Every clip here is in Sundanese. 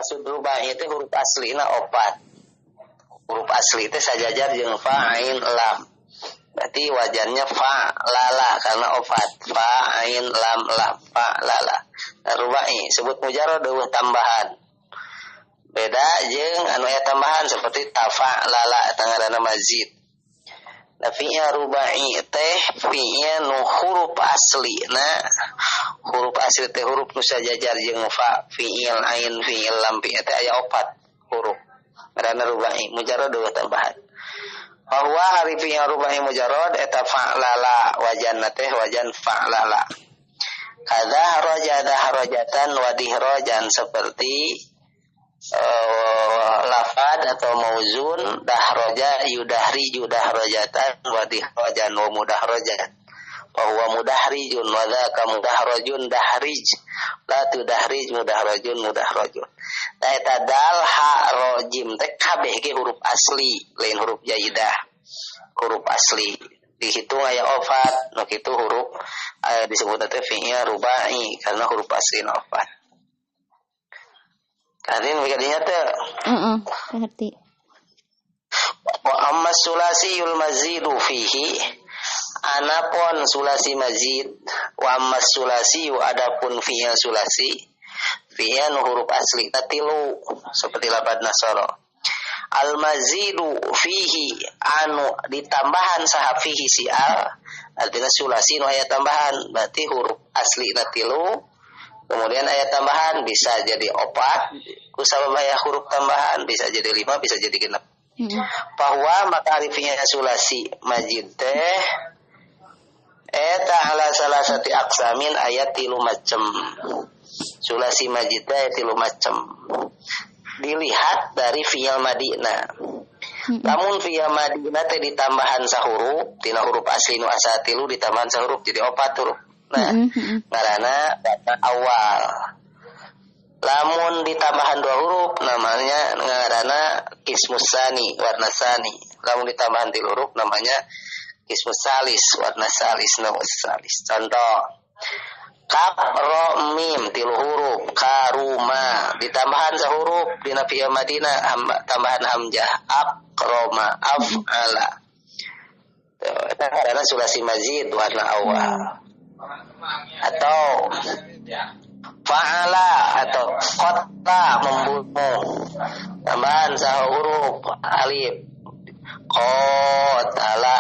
Dimaksud rubai itu huruf aslina opat. Huruf asli itu sajajar jeung fa ain lam. Berarti wajannya fa lala karena opat. Fa ain lam lam fa lala. Nah, rubai sebut mujarrad eueuh tambahan. Beda jeung anu aya tambahan seperti tafa lala eta ngaranna mazid. Nah, fi'il rubai teh fi'il nu huruf asli na huruf asli teh huruf nu sajajar jeung fa fi'il ain fi'il lam fi'il teh aya opat huruf ngaranna rubai mujarrad eueuh tambahan. Bahwa hari fi'il rubai mujarrad eta fa'lala wajanna teh wajan fa'lala. Kadza haraja dahrajatan wa dihrajan seperti lafad atau mauzun dahroja yudahriju dahrojatan wa dihrojan wa mudahrojan wa huwa mudahrijun wa dzaka mudahrojun dahrij la tudahrij mudahrojun mudahrojun. Nah eta dal ha ro jim teh kabeh ge huruf asli lain huruf jaidah, huruf asli dihitung aya opat nu kitu huruf disebut teh fi'il rubai karena huruf asli opat. Karin kadinya teh. Heeh, ngerti. Wa amma sulasiyul mazidu fihi anapun sulasi mazid wa amma sulasiyu adapun fi'il sulasi fi'il huruf asli tilu seperti lafaz nasara. Al mazidu fihi anu ditambahan saha fihi si al artinya sulasi nu aya tambahan berarti huruf asli tilu. Kemudian ayat tambahan bisa jadi opat, kusabab aya huruf tambahan bisa jadi 5, bisa jadi 6. Bahwa maka arifnya sulasi majid teh eta ala salah satu aksamin ayat 3 macam. Sulasi majid teh ayat 3 macam. Dilihat dari fi'il madina. Lamun fi'il madina teh ditambahan sahuruf, tina huruf asli nu asa 3 ditambahan sahuruf jadi opat huruf. Nah, ngaranna awal. Lamun ditambahan 2 huruf namanya ngaranna ismus sani, warna sani. Lamun ditambahan 3 huruf namanya ismus salis, warna salis, nama salis. Contoh kaf ro mim 3 huruf karuma ditambahan sahuruf dina fi'il madina tambahan hamzah akroma af'ala. Tuh, eta ngaranna sulasi mazid warna awal. Atau fa'ala atau qata membunuh tambahan sahuruf alif qatala.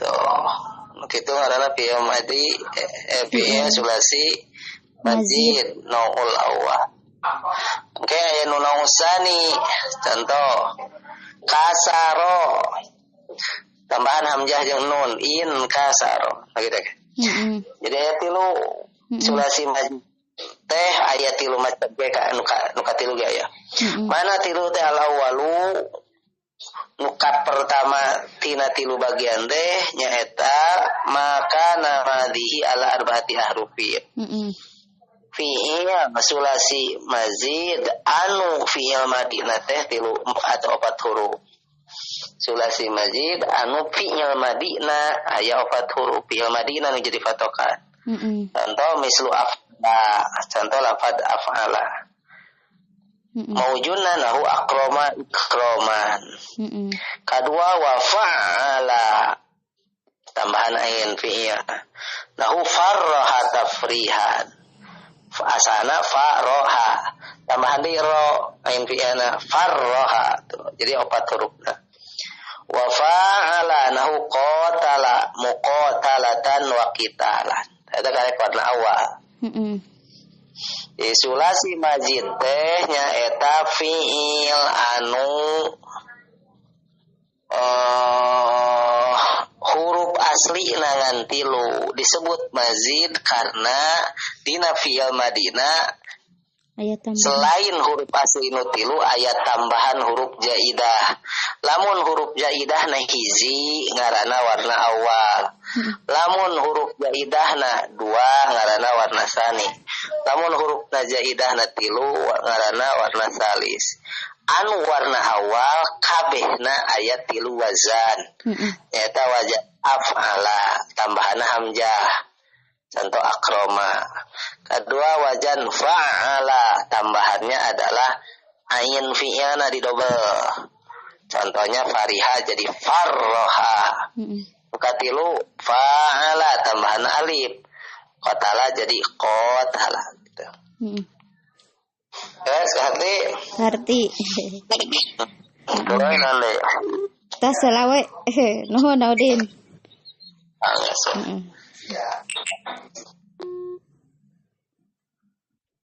Tuh kitu ngaranna fi'il madi fi'il sulasi mazid naul awal. Oke, aya nu nausani contoh kasaro tambahan hamzah jeung nun in kasaro gitu. Jadi ayat 3 sulasi majid teh ayat 3 macam ge ka nu katilu ge aya. Mana 3 teh al awalu nu ka pertama tina 3 bagian teh nyaeta maka namadihi ala arbaati ahrufi. Fi'il sulasi mazid anu fi'il madina teh 3 atau 4 huruf. Sulasi mazid anu fi'il madina aya 4 huruf fi'il madina nu jadi patokan. Contoh mislu af'ala, contoh lafad af'ala. Maujunna nahu akroma ikroman. Kadua wa fa'ala tambahan ain fi'il. Nahu farraha tafrihan. Asana faroha tambahan di ro ain fi'ilna farraha. Jadi 4 hurufna. Wa fa'ala nahu qatala muqatalatan wa qitalan. Eta karek warna awal. Sulasi majid teh nyaeta fi'il anu huruf asli ngan 3 disebut mazid karena dina fi'il madina selain huruf asli nu 3 aya tambahan huruf jaidah. Lamun huruf jaidah na hiji ngaranna warna awal. Lamun huruf jaidah na 2 ngaranna warna sani. Lamun huruf na jaidah na 3 ngaranna warna salis. Anu warna awal kabehna aya 3 wazan. Nyaeta wazan af'ala tambahanna hamzah. Contoh akroma. Kedua wajan fa'ala, tambahannya adalah ain fi'ilna di double. Contohnya fariha jadi farroha. Katilu fa'ala tambahan alif. Qatala jadi qatala gitu. Ya, ngerti? Ngerti. Boleh nanti. Tas selawe. Nuhun Audin. Ah, ya.